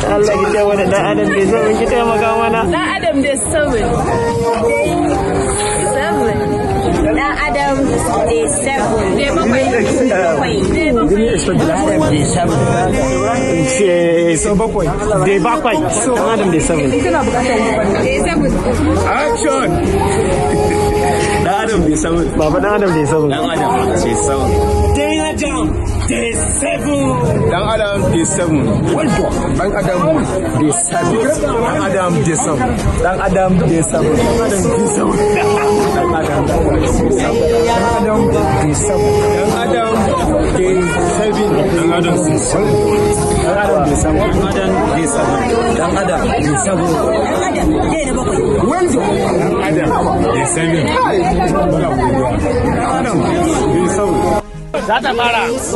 Allah, ki ce wani dan adam day 7, ki taimaka mana. Dan Adam day 7. 7. Dan Adam day 7. Day 7. Day 7. Dan adam day 7. Bakwai. Day 7. Dan adam day 7. Day 7. Action! Dan Adam day 7. Baba, dan adam day 7. Dan Adam day 7. Dan adam day 7. Dan Adam day 7. Dan Adam day 7. Dan Adam day 7. Dan Adam day 7. Dan Adam day 7. Dan Adam day 7. Dan Adam day 7. Dan Adam day 7. Dan Adam day 7. Dan Adam day 7. Dan Adam day 7. Dan Adam day 7. Dan Adam day 7. Dan Adam day 7. Za ta fara.